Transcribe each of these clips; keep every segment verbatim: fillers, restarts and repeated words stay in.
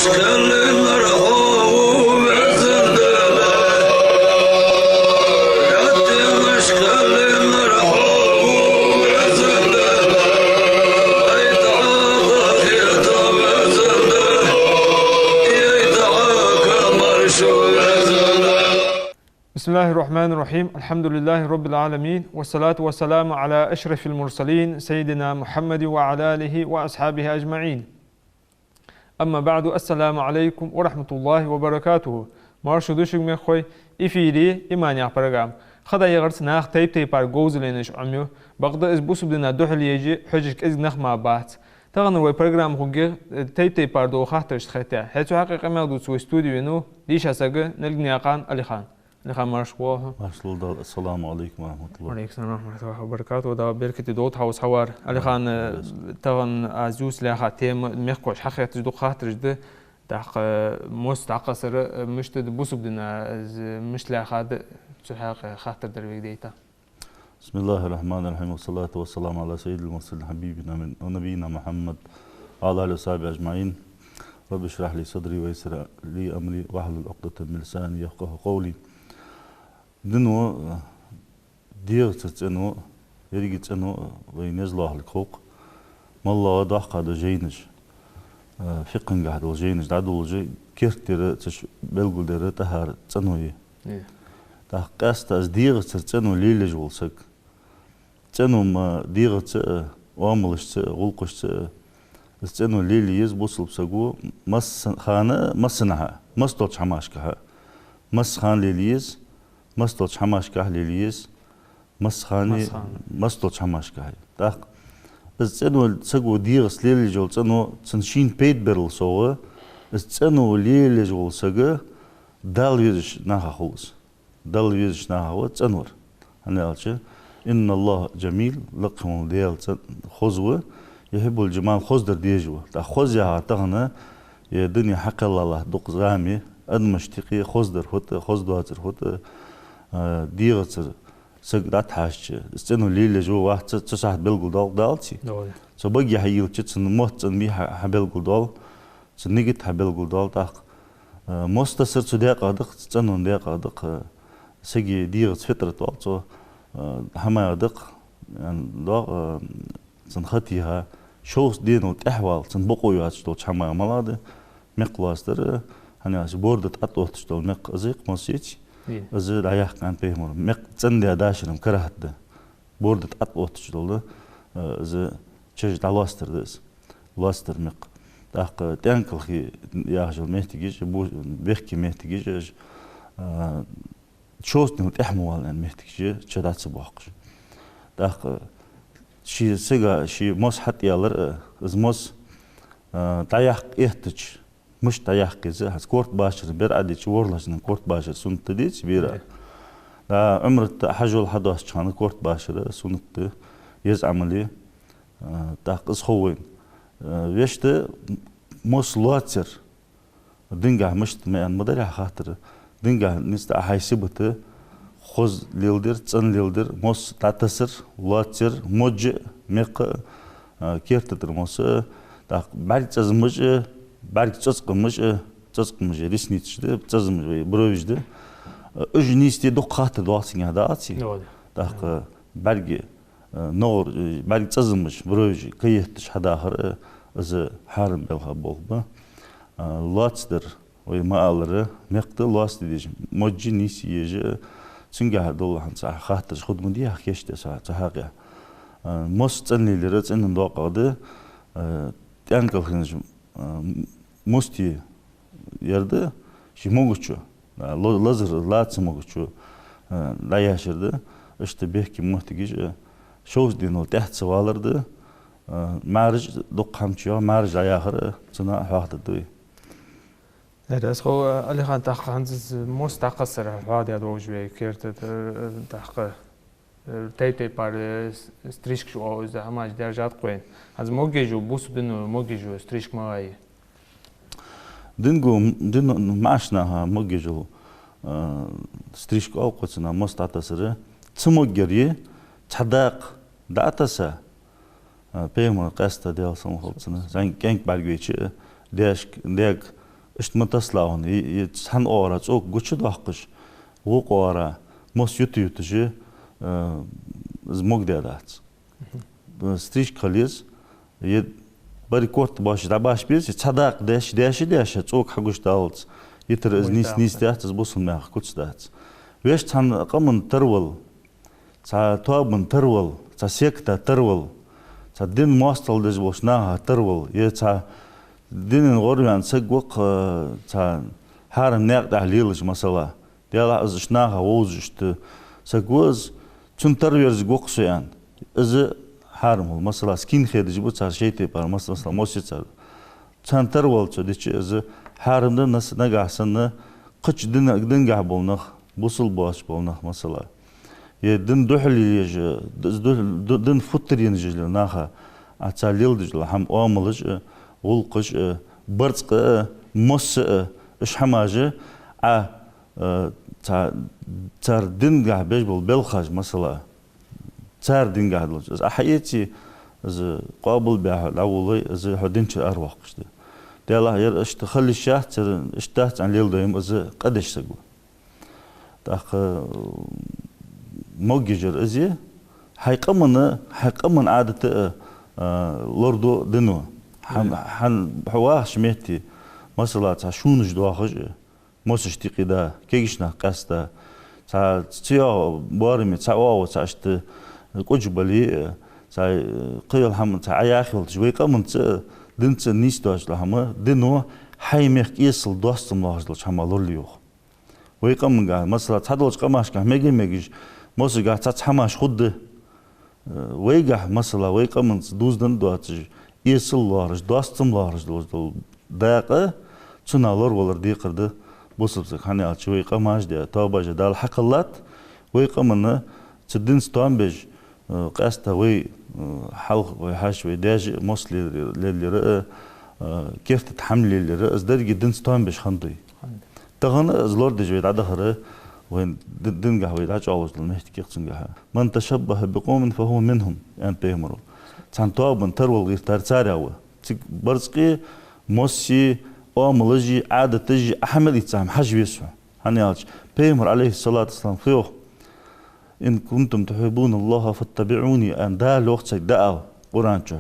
بسم الله الرحمن الرحيم. الحمد لله رب العالمين. والصلاة والسلام على أشرف المرسلين سيدنا محمد وعلى آله وأصحابه أجمعين. أما بعد. السلام عليكم ورحمة الله وبركاته. Марша ду шуга, мехкахой. Эфире «Иман» яха программа. Ха дӀаягӀарца наха тайп-тайпара говзалаш Ӏомаю. Бакъда из бусалба дина духьал еш хьожаш кӀезига нах мара бац. Тахан вай программа хургья, э, тайп-тайпара дола хаттарашта хетаяь. ХӀаьта цу хьакъехьа къамаьл дувца вай студе венав дийша саг Налгнаькъан Алихан. Алихан, марша воагӀалва. Маршалла, Дала. Ассаламу Ӏалайкум ва рахьматуллахӀ. Ва Ӏалайкум салам ва рахьматуллахӀи ва баракатухӀ. Дала беркате долда хьо укх хьавар. Алихан, э, тахан аз ювца лаьха тема, мехкахоша хьахетташ дукха хаттараш да. ТӀаккха, э, мос дӀакхессар, э, мишта да бусалба дина, э, мишта лаьхад, цу хьакъехьа хаттар дар вайга дайта. بسم الله الرحمن الرحيم، والصلاة والسلام على سيد المرسلين حبيبنا من ونبينا محمد وعلى آله وصحبه أجمعين. رب اشرح لي صدري ويسر لي أمري واحلل عقدة من لساني يفقهوا قولي. Дино, э, дегӀацара цӀено, еррига цӀено, э, вай низ лохалга хов-кх. МоллагӀа доккха да жайнаш, э, фикъхӀагахьа дола жайнаш дӀадолалуш, керттера цу чу белгалдер тӀехьара цӀено я. Э. ТӀаккха къаьстта из дегӀацара цӀено лелаеш вола саг, цӀено ма дегӀаца а, оамалашца а, гӀулакхашца а, из цӀено лелае еза бусалба саго масса хана а, массанахьа а, масса долча хӀамашкахьа а. Масса хана лелае еза, масса долча хӀамашкахьа лелае еза, масса хана, масса хана, масса долча хӀамашкахьа. ТӀаккха из цӀено саго дегӀаца лелаеш йола цӀено, цунна шийна пайда барлал совгӀа, из цӀено лелаеш вола саг Далла везача нахах хул из. Далла везача нахах ва цӀенвар. ХӀана аьлча: «إن الله جميل», лакха вола Даьла цӀен-, хоза ва, «يحب الجمال», хозадар дезаш ва. ТӀаккха хоза яхар тахан, е дуне хьакхеллалахь дукха зама я, адамашта юкъе хозадар фуд, хоза доацар фуд, а, дегӀацара саг дӀатӀахьежача, из цӀено лелаеш ва, вац, цу сахьате белгалдоал Дала ци. Дала. Цо баге хьайийлача, цун мотт цӀена ма йий хьа-, хьабелгалдоал, цун нигат хьабелгалдоал. ТӀаккха, а, мос тассар цу даькъах да-кх, цу цӀенон даькъах да-кх, а, сага дегӀаца фитрат оал цох, а, хӀамаех да-кх, а, доагӀа, а, цун ха теха, шовзткъа денал тӀехьавала, цун бокъо йоацаш долча хӀамаех малагӀа да, мекх лоацадар, хӀана аьлча борда тӀа тӀаотташ дола мекх, из а-кх мос, яций? Е. Из дӀаяккха аьннад пайхамара. Мекх цӀендаь дашар-м карахӀат да. Борда тӀа тӀаотташ дола, э, из чаш дӀалоацадар да из. Лоацадар мекх. ТӀаккха тӀенкалхе яхаш йола моттигаш, бу-, бехке моттигаш, э, шовзткъа денал тӀехьа ма вала аьнна моттигаш, ча дӀа ца боаккхаш. ТӀаккха ший сага, ший мос хьатӀаяьлар, э, из мос, э, дӀаяккха эттача, мишта дӀаяккха еза, хӀанз корта башар, бер Ӏадийча, ворхӀлагӀча дийнахьа корта башар суннат да, деций, бера. Э. ДӀа Ӏумрат хьажол хьадоастача хана корта башар суннат да, еза Ӏамал я. А, тӀаккха из хов вайна. А, вешта, мос лоацар динагахьа мишта ма аьнна ма дарий хаттар. Динагахьа нийсса хьай сибат: хоза леладер, цӀена леладер, мос дӀатассар, лоацар, модж а, мекх а, а, керта тӀара мос а, тӀаккха бӀарг цӀазамаш а, бӀарг цӀоцкъамаш а, цӀоцкъамаш ресницаш да, цӀазамаш вай бровеш да. А, уж нийсде дукха хаттар доагӀа цигахьа, дагаций? ДоагӀа. ТӀаккха бӀарг, а, ногӀар, а, бӀарг цӀазамаш, бровеш каетташ хьадахар, а, из хьарам белха болх ба. А, лоацдар, вай ма аллара, мекх да лоацде дезаш, модж а нийсъе езаш а, цунгахьа дола хӀанз цхьа хаттараш хургда ма дий хьа кийчде цу хьакъехьа. А, мос цӀена лелаяр цӀенон доакъах да, а, тӀенкалхенаш, а, мосте яр да, ший могачо, а, ло-, лазар лаца могачо, а, дӀаяшар да, иштта бехке моттигаш, а, шовзткъа денал тӀехьа ца валар да, а, маьраж, дукха хӀама чу йоагӀа маьраж дӀаяхар, а, цунах хьоахадаьд вай. Э, аз хов, Алихан, тӀаккха хӀанз из мос дӀакхессар хьоахадаь долаш вай керта тӀара, э, тӀаккха, э, тайп-тайпара, э, с-, стрижкаш оал из, хӀамаш даьржад-кх вайна. ХӀанз могаш йола, бусалба дино могаш йола стрижка малагӀа я? Динго, дин маӀача наха могаш йола, э, стрижка оал-кх цунах, мос дӀатассар. Цамогаш я, цхьа дакъа дӀатасса, а, пайхамара, къаьстта Даьла салам хилда цунна, зӀамига кӀаьнк бӀаргавайча, даьшка, даьга Иштта ма таслахьун, и, и цхьан оагӀора цӀока гучадоаккхаш, вокх оагӀора мос юта-юташ, э, из могадаь дац. Э, стрижка хила еза, е бари корта башха дӀабашха беза, е цхьа дакъа даьша, даьша, даьша, цӀока хьагучадаллалца, йитар из нийса, нийса дац, из бусалба наьха куц дац. Вешта цхьан къаман тарвала, цхьа тоабан тарвала, цхьа секта тарвала, цхьа дина моастагӀал деш болча наха тарвала, е цхьа дина гӀорваьнна саг ва-кх, э, цхьа хьарам наькъа тӀа лелаш, масала. Делахь из иштта наха вовзаш иштта саг ва из, цунна тарверзаргва-кх со аьнна. Из хьарам хул. Масала, скинхедаш ба цар, шоай тайпара, мас-, масала, мос я цар. Царна тарвала цо дича, из хьарам да, нас-, нагахьа санна кхыча дина-, дингахьа бола нах, бусалба боацаш бола нах, масала. Е дина духьале еш, д-, д-, д-, дина футтар енаш еш лела наха, а цар леладеш дола хӀама, оамалаш а, гӀулакхаш а, барзкъа а, мос а, уж хӀамаш а, а, э, ца-, цар дингахьа беш бола белхаш, масала, цар дингахьа долаш. Из Ӏа хьаэце, из къоабал баь хьо дӀаволалой, из хьо дин чура аравоаккхаш да. Делахь ер иштта хила йиш яц, ер иштта дац аьнна леладой-м из къа деш саг ва. ТӀаккха, э, могаш яр из я, хьай къаман, хьай къаман Ӏадат а, э, лораду дино. Хьан, хьан хьо вахача метте, масала, цхьа шунаш доахаш а, мосаш тӀакхийда, кегийча наха къаьста, цхьа ца йоагӀа боараме, цхьа оагӀув, цхьа иштта кӀудж бале а, цхьа, э, кхыйола хӀама, цхьа Ӏа яхь йолташ, вай къаманца а, динца а нийса доацаш дола хӀама, дино хьай мехка эсала достам лоархӀаш долча хӀамах лоралу йоах. Вай къамангахьа, масала, цхьадолча къамашкахьа мега-мегаш, мосашкахьа цхьацца хӀамаш хургда. Э, вайгахьа, масала, вай къаманца дувзаденна доацаш, эсала лоархӀаш, достам лоархӀаш долаш дола дакъа, цунах лоравалар декхар да бусалба сага, хӀана аьлча вай къамаш а, тоабаш а Дала хьакхеллад, вай къаманна цу динца тоам беш, э, къаьстта вай, э, хьалха, вай хьаьша, вай даьша мос лел-, лелаяр а, э, керта тӀа хӀама лелаяр а, из деррига динца тоам беш хиннад вай. Тахан из лорадеш вай дӀадахар, вайна ди-, дингахьа вай дӀачӀоагӀлуш дола моттиг я-кх цунгахьа. «من تشبه بقوم فهو منهم», аьннад пайхамаро. Цхьан тоабан тарвала гӀертар царех ва. Цига барзкъеи, моссеи, оамалаши, Ӏадаташи, Ӏа хьа мел ийцача хӀаман хьажа веза хьо. ХӀана аьлча пайхамара, عليه الصلاة والسلام, фу йоах: «إن كنتم تحبون الله فاتبعوني», аьнна, Дала йоах царга, дӀаала Къуръан чу.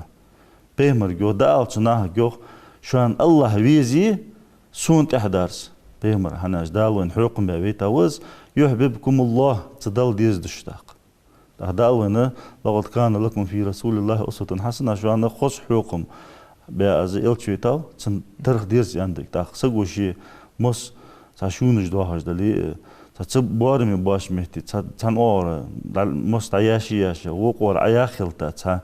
Пайхамарга йоах, дӀаала цу нахага йоах: «Шоана АллахӀ везе, сона тӀехьа дарца». Пайхамар, хӀана аьлча Дала вайна хьокхам баь вайтав из. «يحببكم الله», цу Далла деза да шо тӀаккха. ТӀаккха Дала вайна: «لقد كان لكم في رسول الله أسوة حسنة», шоана хоза хьокхам баь из элча вайтав, цун тара деза аьннад вайга. ТӀаккха саго ший мос цхьа шунаш доахаш дале а, цхьа ца боараме боацача метте, цхьа, цхьан оагӀора дӀа-, мос дӀаяьше-яьше, вокх оагӀора Ӏа яхь хилийта, цхьа,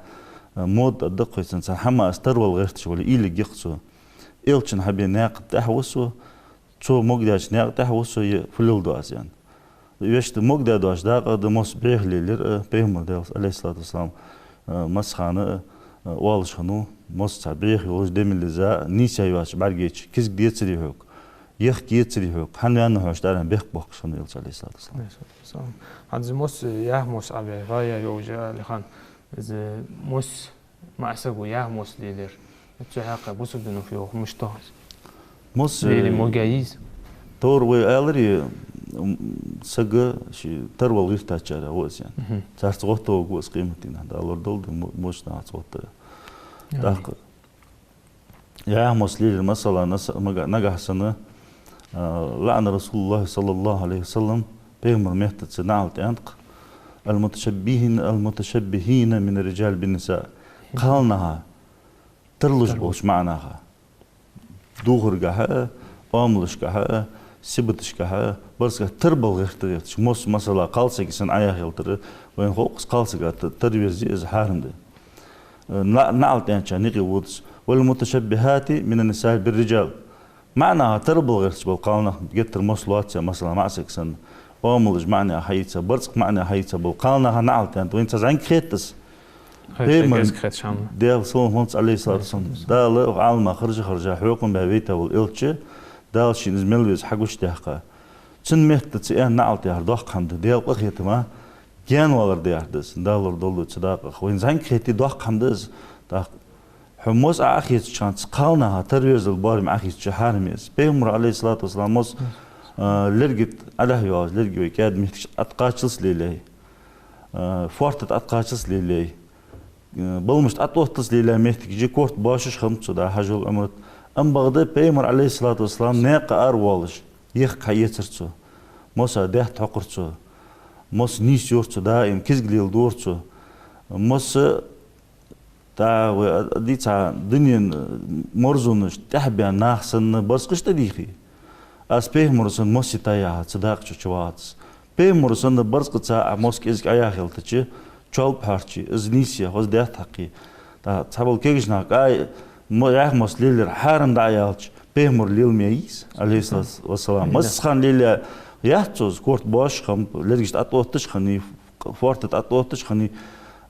э, мода а даккхийцан, цхьан хӀамах из тарвала гӀерташ вале, уйла йига-кх цо: «Элчан хьабена наькъа тӀехьа ва со, цо могадаьча наькъа тӀехьа ва со, е фу леладу аз?» аьнна. Вешта могадаь доацаш дакъа да мос бӀеха лелаяр а, пайхамар, Даьла, عليه الصلاة والسلام, э, массахана а, э, оалаш хиннав, мос цхьа бӀеха йолаш, де мел еза а, нийсъяь йоацаш бӀаргайча, кизга децаре хьога, яхка ецаре хьога, хӀана ваьннав хьо иштта аьнна, бехк боаккхаш хиннав элча, عليه الصلاة والسلام. ХӀанз мос, яхь мос Ӏа бе, вай я йовжа, Алихан, из мос маӀа саго яхь мос лелаяр, цу хьакъехьа бусалба дино фу йоах, мишта да из? Мос, лелае, э, могаде деза? Товр вай аьлар, м, сага ший тарвала гӀертачарех ва из аьнна. Мгм. Царца гӀотта воагӀаргва из къематдийнахьа, Дала лорадолда вай мо-, моча нахаца гӀотта. Амин. ТӀаккха яхь мос лелаяр, масала, нас-, мага-, нагахьа санна, а, «لعن رسول الله صلى الله عليه وسلم», пайхамара меттаца наӀалт аьннад-кх: «المتشبهين، المتشبهين من الرجال بالنساء». Кхалнаха тарлуш болча маӀанаха. Духаргахьа а, оамалашкахьа а, сибаташкахьа а, барзкъа тара бала гӀерта гӀерташ. Мос-, масала, кхалсага санна Ӏа яхь хилийтар, вайна хов-кх из, кхалсага т-, тара верзе, из хьарам да. Э, на-, наӀалт аьнначарна юкъе вода из: «والمتشبهات من النساء بالرجال». МаӀанаха тара бала гӀерташ бола кхалнах, геттара мос лоаца, масала, маӀа саг санна, оамалаш маӀанех хьаийца, барзкъа маӀанех хьаийца бола кхалнаха наӀалт аьннад. Вайна цхьа зӀамига хетт из. Хетт, пайхамар, кӀезига хетт шоана. Даьла салам хилда цунна, عليه الصلاة والسلام. Дала укх Ӏалама харжа-харжа хьокхам баь вайта вола элча, Дала шийна из мел веза хьагучадаьккха, цун меттаца аьнна наӀалт яхар доккха хӀама да, Даьла къахетама гаьнавалар да яхар да из. Дала лорадолда вай цу дакъах. Вайна зӀамига хетте, доккха хӀама да из. ТӀаккха Хьо мос Ӏохецача хана, цу кхалнаха тарвезал боарам Ӏохецача хьарам я из. Пайхамара, Ӏалайхи ссалату вассалам, мос, а, лерга тӀа Ӏодахьа йоалаш, лерга вай кӀаьда меттигаш тӀакхаччалца лелаяьй. А, фоарта тӀакхаччалца лелаяьй. А, баламаш тӀатӀаотталца лелаяь меттигаш я, корта бошаш хиннаб цо, да, хьажол, Ӏумрат. Ам бакъда Пайхамар, Ӏалайхи ссалату вассалам, наькъа аравоалаш, ехк хьаэцар цо. Мос даьтта хьокхар цо. Мос нийсйора цо, даим кизга леладора цо. Мос ТӀа вай а, а, дийца дунен, э, марзонаш тӀехьабаьнна нах санна барзкъаш тӀадийхе. Аз пайхамара санна мос йитай яхаш цу дакъа чу чувоагӀац. Пайхамара санна барзкъаца Ӏа мос кӀезига Ӏояха хилча, чоалба хьоарче, из нийсъе, хоза даьтта хьакхе. ТӀа цхьабола кегийча наха кӀай, мо-, яьха мос лелаяр хьарам да аьлча, пайхамара лела ма йий из, Ӏалайхи ссалату вассалам. Массахана лелаяь яц цо из, корта бошаш хиннаб, лергаш тӀатӀаотташ хиннай, фоарта тӀатӀаотташ хиннай.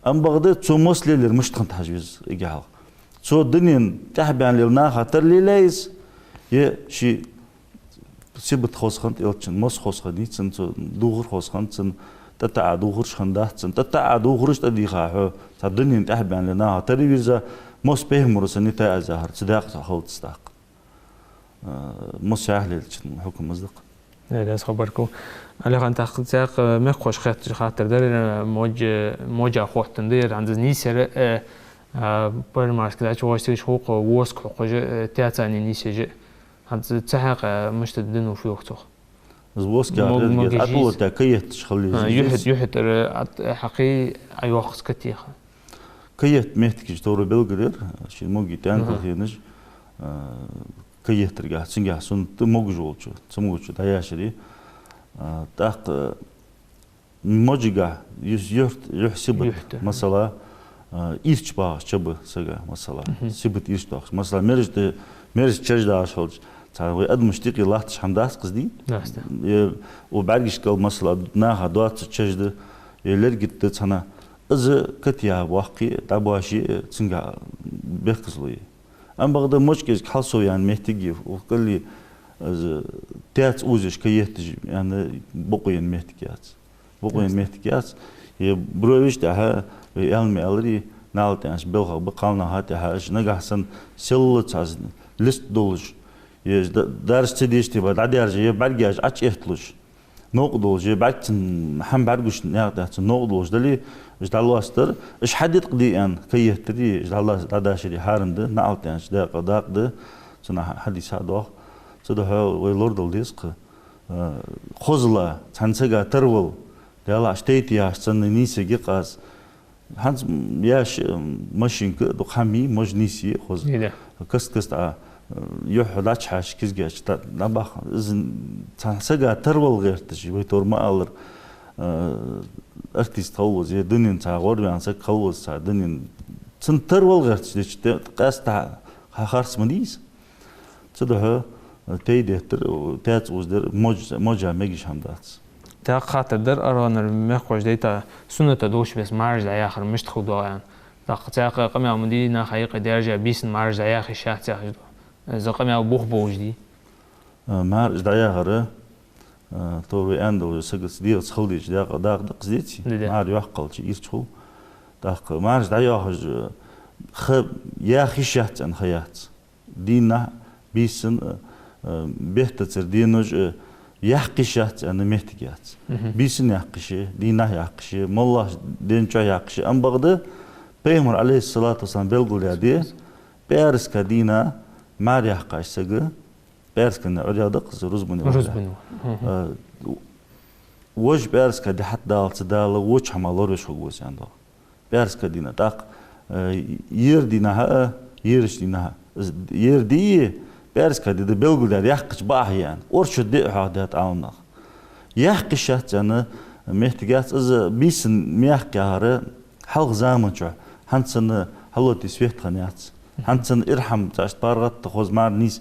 Ам бакъда цо мос лелаяр мишта хиннад хьажа веза эггара хьалха. Цо дунен тӀехьабаьнна лела наха тара лелаяьй из, е ший сибат хоза хиннад элчан, мос хоза хиннай цун, цо дувхар хоза хиннад цун, тӀатаӀа дувхараш хиннадац цун, тӀатаӀа дувхараш тӀадийха хьо, цхьа дунен тӀехьабаьнна лела наха тара вирза, мос пайхамара санна йитай аз яхар, цу дакъа хилац тӀаккха. Э, мос яхь лелачун хьукам из да-кх. Э, деза хабар-кх. Алихан, тӀаккха цхьаькха, э, мехкахошка хетташ хаттар дар, э, мож-, можа хоттан да ер, хӀанз из нийсъяр, э, э, пармарска дача вошсигаш хукъ, воска хьокхаш, э, таьцани нийсъеш. ХӀанз цу хьакъехьа, э, мишта да дин, фу йоах цох? Из воска Мог-, яхар, могаш из. ТӀатӀаоттаяь каетташ хила А, из. юхьит-, юхьитара, э, ат-, э, хьакхе, Ӏойоаккх из катеха. Каетта меттигаш товра белгалъяьр, ший моги тӀанкал Аха. хиннаш, а, каеттаргахьа, цунгахьа суннат да могаш волчо, цамогачо дӀаяшаре. А, тӀаккха можагахьа юс-, юрт-, юхь сибат, Юхь, да. масала, а, ирча багӀаш чаба сага, масала. Мгм. Сибат ирча багӀаш. Масала, мераж тӀа, мераж чаш дагӀаш хилча, цхьа вай адамашта юкъе латташ хӀама дац-кх из, дий? Дац, да. Е, у бӀаргашкал, масала, наха доацаш чаш да, е лерга тӀа цхьана. Из катеха боаккхе, дӀабоаше, цунга бехказло я. Ам бакъда мож кӀезига хьалсовъяьнна меттиг я, укх кӀале из таьца узаш каетташ аьнна бокъо енна меттиг яц. Бокъо енна Ясно. меттиг яц. Е бровеш тӀехьа, е аьлма аьларе, наӀалт аьннача белхах ба кхалнаха тӀехьа, уж нагахьа санна селлалца из лист долаш, е д-, даржа ца деш, тӀехьа дӀадаьржа, е бӀаргаш Ӏочуэтталуш. Новкъа долаш, е бӀарг цун хӀама бӀаргагуш наькъа тӀа цун новкъа долаш дале, уж дӀалоацадар, уж хьадиткъ де аьнна каеттаре, уж дӀала-, дӀадашаре хьарам да, наӀалт аьннача дакъа, дакъа да, цунах хьадис хьадоагӀа. Цудухьа вай лорадала деза-кх, э, хозал, цхьан сага тарвала, Даьлах тайта яхаш санна нийсъергья-кх аз. ХӀанз, м, яш, м, машинка, дукха хӀама я, мож нийсъе хоза. Ида. Каст-каста, а, юхь дӀачухьаьша кизгаш тӀа дӀабаха. Из цхьан сага тарвала гӀерташ, вай товр ма аллара, а, артист хила веза, е дунен цхьа гӀорваьнна саг хила веза, цхьа дунен. Цун тарвала гӀерташ деча, те-, къаьстта хьа-, харц ма дий из. Цудухьа, э, тайдеттар, э, таьца уздар, мож-, можа мегаш хӀама дац. ТӀаккха хаттар дар, аргӀанара мехкахоша дайта, суннат долча беса маьрж дӀаяхар мишта хургда аьнна. ТӀаккха цхьаькха къамаьл ма дий, наха юкъе даьржа бийсан маьрж дӀаяха йиш яц яхаш да. Из къамаьл бух болаш дий? Э, маьрж дӀаяхар, э, товр вай аьнна долаш, сагаца дегӀаца хила дезача дакъа, дакъа да-кх из, деций? Да, да. Маьр йоаккхалча ирча хул. ТӀаккха маьрж дӀайоахаш, э, ха яха йиш яц аьнна ха яц. Дийнахьа, бийсан, э, э, беттацара денош, э, яккха йиш яц аьнна меттиг яц. Мгм. Бийсан яккха йиш я, дийнахьа яккха йиш я, моллагӀча ден чу яккха йиш я. Ам бакъда Пайхамара, Ӏалайхи ссалату вассалам, белгалдаьд е, пӀаьраска дийнахьа маьр яьккхача сага, пӀаьраска ди Ӏуйре да-кх из, рузбане вахар. Рузбане. Мгм. Э, вож пӀаьраска ди хьатӀадаллалца Дала воча хӀамах лоравеш хургва из, аьнна доагӀа. ПӀаьраска дийнахьа. ТӀаккха, э, ер дийнахьа а, ерача дийнахьа а. Из ер ди, пӀаьраска ди да белгалдаьд, яьккхача бакъахьа я аьнна. Оршот ди а хьоахадаьд Ӏаламнаха. Яккха йиш яц аьнна меттиг яц, из бийсан ма яккха яхар хьалха заман чухь, хӀанз санна хьалоте свет хиннаяц. ХӀанз санна ирхьам, цхьа паргӀата хоза маьр нийса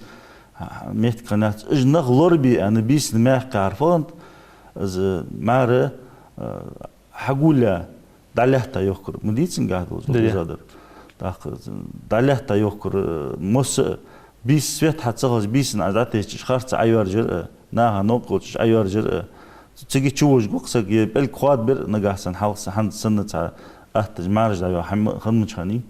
меттиг хиннаяц. Уж нах лорабе аьнна бийсан ма яккха яхар фу хиннад, из маьр, э, хьагулъяь, дӀалаьтта йохкар. Ма дий цунгахьа долаш Да, да. везадар. ТӀаккха дӀалаьтта йохкар, э, мос а, бийса свет хьа ца хилча, бийсан Ӏа дӀатеча, уж харца Ӏойоаржар, э, наха новкъа хилча, уж Ӏойоаржар, э. Цига чувожаргва-кх саг, е пӀелг хоадабер, нагахьа санна хьалха са-, хӀанз санна цхьа аттача маьрж дӀайоаха хӀама хиннача хана.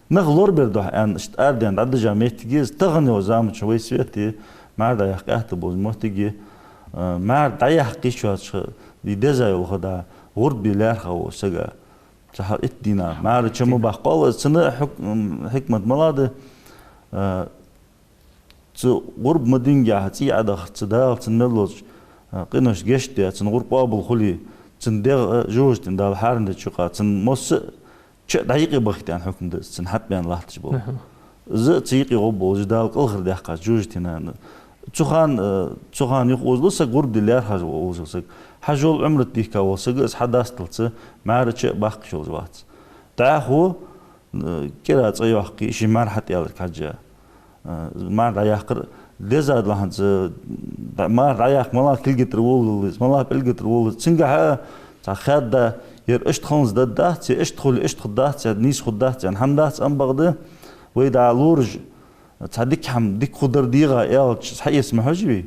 Нах лорабер духьа аьнна, иштта арадаьнна дӀадижа моттиг я из, тахан йола заман чу вай свете, маьра дӀаяккха аьттув болча моттиге, а, маьра дӀаяккха йиш йоацаш, из деза йола хӀама да, гӀурба лаьрхӀа волча сага. Цу хьал итт дийнахьа маьра чу ма баккхалла, цун хьук-, м, хьикмат малагӀа да, а, цу гӀурба ма динге хьа цӀий Ӏодахар, цу Дала цун мел долча, а, къиношта гешт де, цун гӀурба къоабал хуле, цун дегӀ а жожагӀатен Дала хьарам деча юкъа, цун мосса а чу а дӀаюкъе бахийта аьнна хьукам да из, цун хьатӀабаьнна латташ бола. Аха. Из а цу юкъе гӀоргболаш, Дала кӀалхардаьккхача жожагӀатенна. Цу хана, э, цу хана юха озалу саг гӀурба де лаьрхӀа волаш вола саг. Хьажол, Ӏумрат дийхка вола саг а из хьадасталца маьра чу а баккха йиш йолаш вац. ДӀахо, э, кӀира цӀи йоаккхе, ший маьра хьатӀаялар хьежжа. Э, маьра дӀаяккхар деза да хӀанз, э, дӀа-, маьра дӀаяккха малагӀа кулга тӀара волалу из, малагӀа пӀелга тӀара волалу из. Цунгахьа цхьа хадда, ер иштта хиланза дергдац, е иштта хуле иштта хургдац, е нийса хургдац, е хӀама дац, амма бакъда, вай дӀа лораш, цхьа дика хӀама, дика хургдар дегӀа аьлча, из хьаэца ма хьожий вай.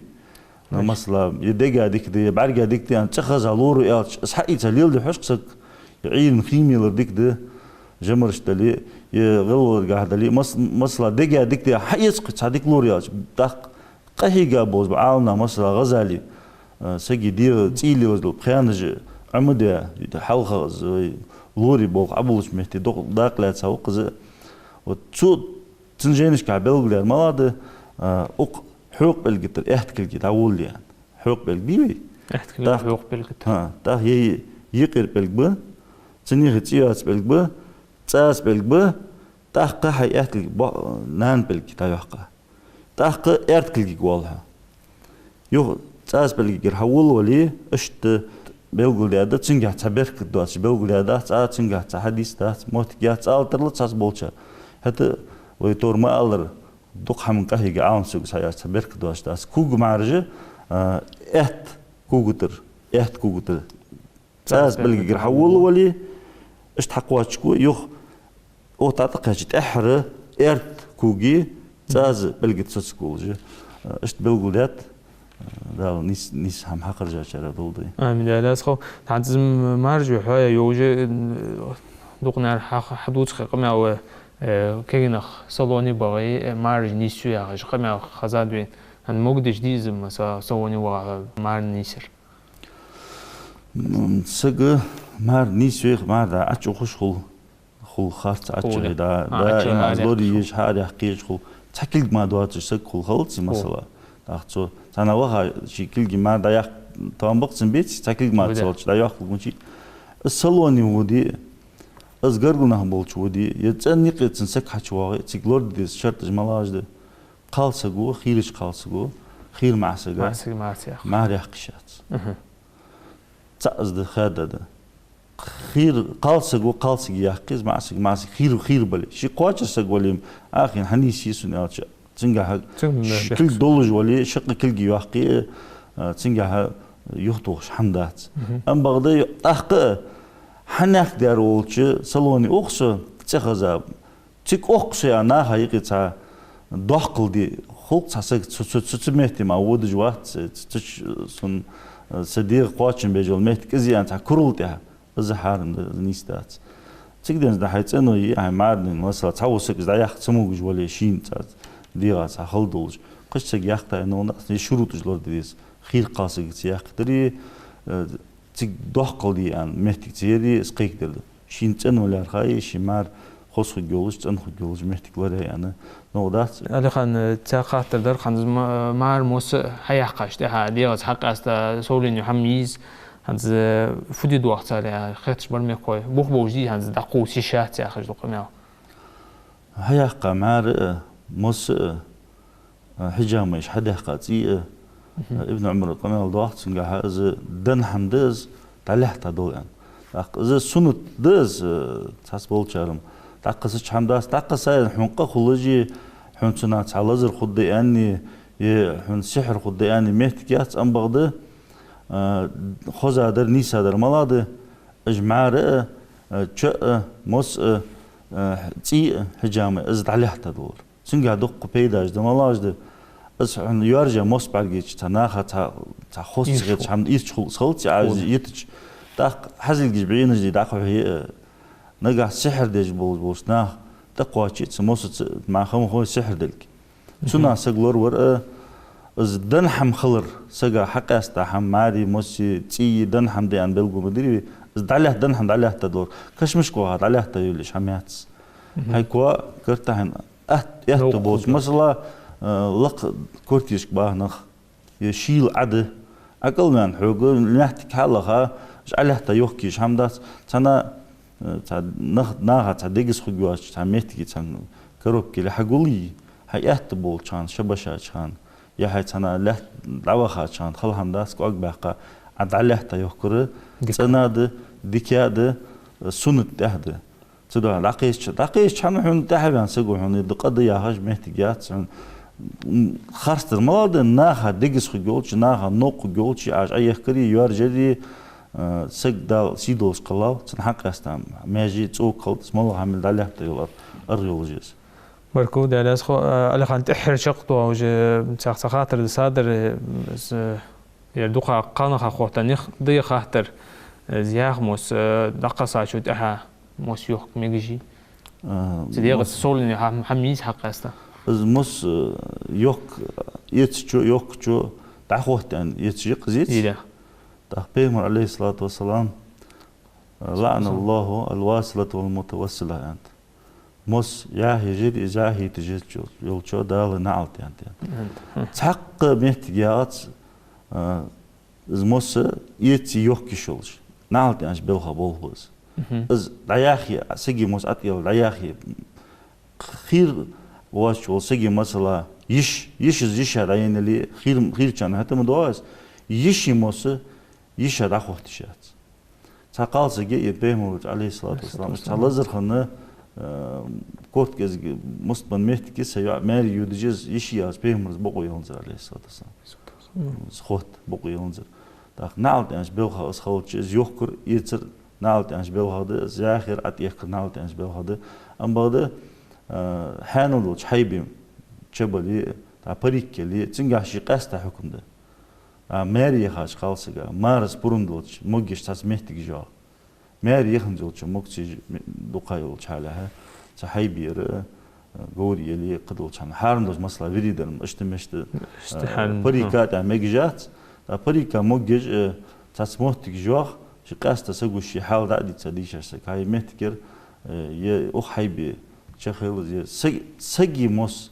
Ну, масала, е дега дика да, е бӀарга дика да, е цӀихеза лору аьлча, из хьаийца леладе хьож-кх саг, е Ӏуйранна хий мелар дика да, жамараш дале, е гӀалгӀаргахьа дале, мас-, масала, дега дика да, хьаэца-кх цхьа дика лору аьлча, тӀаккха къахьийга болаш ба Ӏаламнах, масала, ГӀазали, а, сага дегӀа цӀий лелаш дола пхенажа Ӏомаде, хьалха из вай лорий болх Ӏобуллача метте докъ-, дакъа лаьца ва-кх из. Вот цу, цун жайнашка белгалдаьр малагӀа да, а, укх хьокха пӀелга тӀара аьтта кулга дӀаволале аьнна. Хьокха пӀелг бий вай? Аьтта кулга, тӀаккха хьокха пӀелг. ХӀа, тӀаккха е юкъера пӀелг ба, цунна юхе цӀи йоаца пӀелг ба, цӀаза пӀелг ба, тӀаккха хьай аьтта кулга бо-, нана пӀелг дӀайоаккх. ТӀаккха аьрда кулгага воал хьо. Юха цӀаза пӀелгагара хьаволавале, иштта белгалдаьд, цунгахьа цхьа беркат доацаш белгалдаьдац, а, цунгахьа цхьа хьадис дац, моттиг яц, ала тарлу цхьацца болчар. ХӀаьта вай тора ма аллара, дукха хӀаман къахьийга Ӏалам сага хьаяьча цхьа беркат доацаш дац. Кога маьржа, а, аьтта кога тӀара, аьтта кога тӀара. ЦӀаза пӀелгагара хьаволавале, иштта хьакхоачашго, юха, о, тӀатӀакхаьчача тӀеххьара аьрда коги цӀаза пӀелга тӀа соцаргволаш. Иштта белгалдаьд, Дала нийс-, нийса хӀама хьакхаржачарех долда вай. Амин, Даьла раьза хилва. ХӀанз из м-, маьржа хьоя йовжа, э, дукха наха хьа-, хьадувцаш къамаьл, э, кагий нах салоне багӀе, э, маьржа нийсъю яхаш къамаьл хезад вайна. ХӀанз могадеш дий из, масала, салоне ваха маьра нийсъяр? М, сага маьра нийсъе, маьра дӀа Ӏочуухаш хул, хул харц Ӏочуухе, дӀа, а, даим Ӏочуухе, аз лорае езаш, хьаараяьккхе езаш хул. Цхьа кулг мара доацаш саг хул хилац, масала. ТӀаккха цо цхьанне ваха, ший кулга маьра дӀаяккха тоам ба-кх цун беций, цхьа кулг мара ца хилча, дӀайоаккхалга мичай. Из салоне воде, из гаргара нах болча воде, е цӀен юкъе цун саг хьачувоагӀе, цига лораде деза шарташ малагӀаш да? Кхалсаго, хийрача кхалсаго, хийра маӀасага маӀасага маьра ца яккха, маьра яккха йиш яц. Мгм. ЦаӀ из да, хаьдда да. Хийра кхалсаго кхалсага яккха еза, маӀасага маӀасага, хийра, хийра бале. Ший кхоачара саг вале-м, Ӏа хьайна хьанийсъе сона аьлча, цунгахьа ши кулг долаш вале, шаккхе кулга йоаккхе, а, цунгахьа юхатохаш хӀама дац. Мгм. Амма бакъда тӀаккха а хьанехк даьр волча салоне ух со, цӀихеза цига укх со яха наха юкъе цхьа доккхал де, хул-кх цхьа саг, цу, цу, цу, цу метте ма водаш вац, цу, цу, цу, сона, э, са дегӀ кхоачам беш йола моттиг из я аьнна цхьа курал тӀехьа, из хьарам да, из нийса дац. Цига денз да хьай цӀено е, хьай маьра дин, масала, цхьавола саг из дӀаяккха ца могаш вале, шийна цхьа дегӀа цхьа хала долаш, кхыча сага яккха таьӀина вац, из шуруташ лораде деза. Хийра кхалсага ца яккхадари, э, цига доккхал де аьнна моттиг ца яри, из кхайкадар да. Шийна цӀено лаьрхӀа е, ший маьра хоза хургйолаш, цӀена хургйолаш моттиг лорае аьнна, новкъа дац. Алихан, э, цхьа хаттар дар, хӀанз ма-, маьра мосса хьаяккхача тӀехьа дегӀаца хьакъаьста совлений хӀама йий из, хӀанз, э, фу де дохцар, э, хеташ бар мехкахой, бух болаш дий хӀанз дӀакхувса йиш яц яхаш дола къамаьл? Хьаяккха маьра а, мосса а, а, хьиджамаш хьадаьккха цӀий а, мгм, а, Ибн Ӏумара къамаьл доагӀа цунгахьа, из денна хӀама да из, дӀалаьтта дола аьнна. ТӀаккха из суннат да из, а, цхьацца болчар-м дӀакхоссача хӀама дац, дӀакхосса а, хьона къа хулаш е, хьона цунах цхьа лазар хургда аьнна, е хьона сихьр хургда аьнна моттиг яц, амма бакъда, а, хозадар, нийсадар малагӀа да, уж маьра а, а, чо а, мосса а, а, цӀий а, хьиджама а, из дӀалаьтта долар. Цунгахьа дукха пайдаш да, малагӀаш да. Из хьона йоаржа мосса бӀаргайча, цхьа наха цхьа, цхьа хоза ца хеташ хӀама ийрча хул-, хилац Ӏа из йитача. ТӀаккха хьазилгаш бӀенаш де дӀакхухье а, нагахьа сихьр деш болаш болча наха тӀакхоаче цу мосаца, мара хӀама хой сихьр делга. Цунах саг лоравар, а, из денна хӀама хилар, сага хьакъаьста хӀама, маьре, мосе, цӀий денна хӀама да аьнна белгал ма дий вай, из дӀалаьтта, денна хӀама дӀалаьтта долар. Кашамашка ваха дӀалаьтта йолаш хӀама яц. Хьай коа, карта хьайна атта, этта болча, масала, а, лакха квартирашка баха нах, е шийла Ӏа да, Ӏа кӀалваьнна хьога, лаьттага хьалаха, уж Ӏалаьтта йохкаш хӀама дац, цхьана, э, цхьа нах-, наха цхьа дегаза хургйоаца цхьа моттиге цхьан коробке ле хьагулйий, хьай этта болча хана, ша башача хана, е хьай цхьана лаьтта дӀавахача хана хала хӀама дац, кӀоаг баьккха, Ӏа дӀалаьтта йохкар, цӀена да, дика да, суннат тӀехь да. Цудухьа дӀакхайча, дӀакхайча хьона хьона тӀехьа ваьнна саго хьона, да къа да яхаш моттиг яц хьона. М, харцдар малагӀа да, наха дегаза хургйолча, наха новкъа хургйолча, Ӏа уж Ӏоехкари, йоаржари, а, саг Дала сий долаш кхеллалца, цун хьакъаьста маьже, цӀока хилда, малагӀа хӀама мел дӀалаьтта йола ар-, аргӀа йолаш я из. Баркал, Даьла раьза хилва, а, Ӏалихан, тӀеххьара чакхдоагӀа уже, цхьа хаттар да садар, э, с-, ер дукха кхалнаха хотта нах да хаттар, э, из яха мос, э, дӀакхоссачул тӀехьа мос йохка мегаш йий? А, цу дегӀаца мос совленни хӀа-, хӀама йий из хьакъаьста? Из мос, э, йохка эцачо, йохкачо дӀахотта аьнна эцаш я-кх из. Ира. ТӀаккха Пайхамара, عليه الصلاة والسلام, э, لعن الله الواصلة والمتوصلة аьннад. Мос яхье ежар, из яхьийта ежача йолчо Дала наӀалт аьннад. Цхьаккха моттиг яц, а, из мос эца йохка йиш йолаш. НаӀалт аьннача балха болх ба из. Из дӀаяхье, сага мос ӀотӀаелла дӀаяхье, хийра воацача волча сага, масала, йиш, йиш из йиша дӀаеннай, хийра, хийрачарна хӀаьта ма доагӀа из, йиший мос йиша дӀахотта йиш яц. Цхьа кхалсаг я, Пайхамара, عليه الصلاة والسلام, цхьа лазар хинна, э, корта кӀезига мустбенна моттиге са йоӀ маьре йодаш я из, йиший яхаш, Пайхамара из бокъо еланзар, عليه الصلاة والسلام. Из хотта бокъо еланзар. ТӀаккха наӀалт аьннача балха из хилча, из йохкар, эцар наӀалт аьннача балхах да, из яхьар, ӀотӀаехкар наӀалт аьннача балхах да. Ам бакъда, э, хьанал долча хьайбе чубале, тӀаккха парик яле, цунгахь ший къаьстта хьукам да. А маьре яхача кхалсага, маьраз пурам долча могаш цхьацца моттигаш йоагӀа. Маьре яханза йолча могашца дукха йолча хьалехьа, цхьа хьайбера, э, говр яле, кхыдолча хана хьарам долча, масала, виридарам, иштта мишта, иштта, э, хьарам, парика тӀа мегаш яц, а парика могаш, э, цхьацца моттигаш йоагӀа, ший къаьстта саго ший хьал дӀа а дийца дийшача сага, хьай моттигера, э, е укх хьайбе чухилла, е саг-, сага мос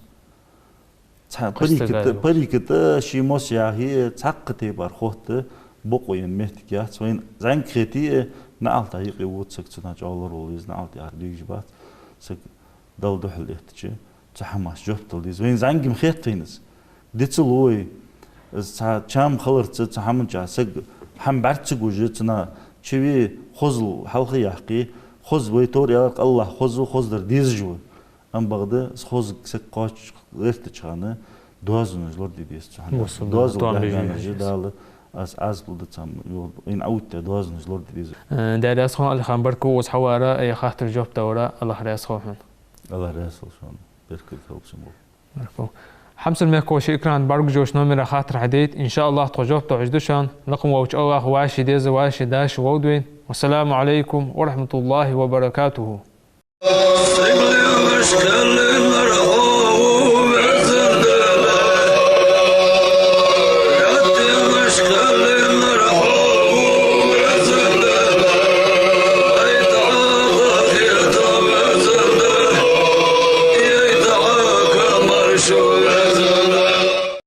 Цхьа парика тӀа, парика тӀа ший мос яхье, цхьаккха тайпара хотта бокъо енна моттиг яц. Вайна зӀамига хете, наӀалта юкъе вода саг, цунах чӀоагӀа лоравала веза, наӀалт яхар дегаш бац. Саг Далла духьал эттача, цу хӀаманна жоп дала деза. Вайна зӀамига-м хет вайна из. Дицло вай, из цхьа чам хиларца, цу хӀаман чу саг хӀама бӀарга ца гуш, цунах чуве, хозал хьалха яккхе, хоза, вай тора аьлар-кх, АллахӀ хоза ва, хозадар дезаш ва. Ам бакъда, из хоза саг кхоачаш гӀертача хана доазонаш лораде деза цу хӀаман. Доазол баьхкача Дала, аз, аз лу да цам, йо, ин Ӏовитта доазонаш лораде деза. Э, Даьла раьза хилва, Ӏалихан, баркал укхаза хьавара, ер хаттара жоп далара, АллахӀ раьза хилва хьона. АллахӀ раьза хилва шоана, беркат хилда шун болх. Баркал. Хьамсара мехкахой, шун экрана бӀаргагуш йолча номера хаттар хьадайта, иншааллахӀ, тхо жоп дохьаш да шоана, лакха волча АллахӀа вай ши деза, вай ши даша вовдвин. والسلام عليكم ورحمة الله وبركاته.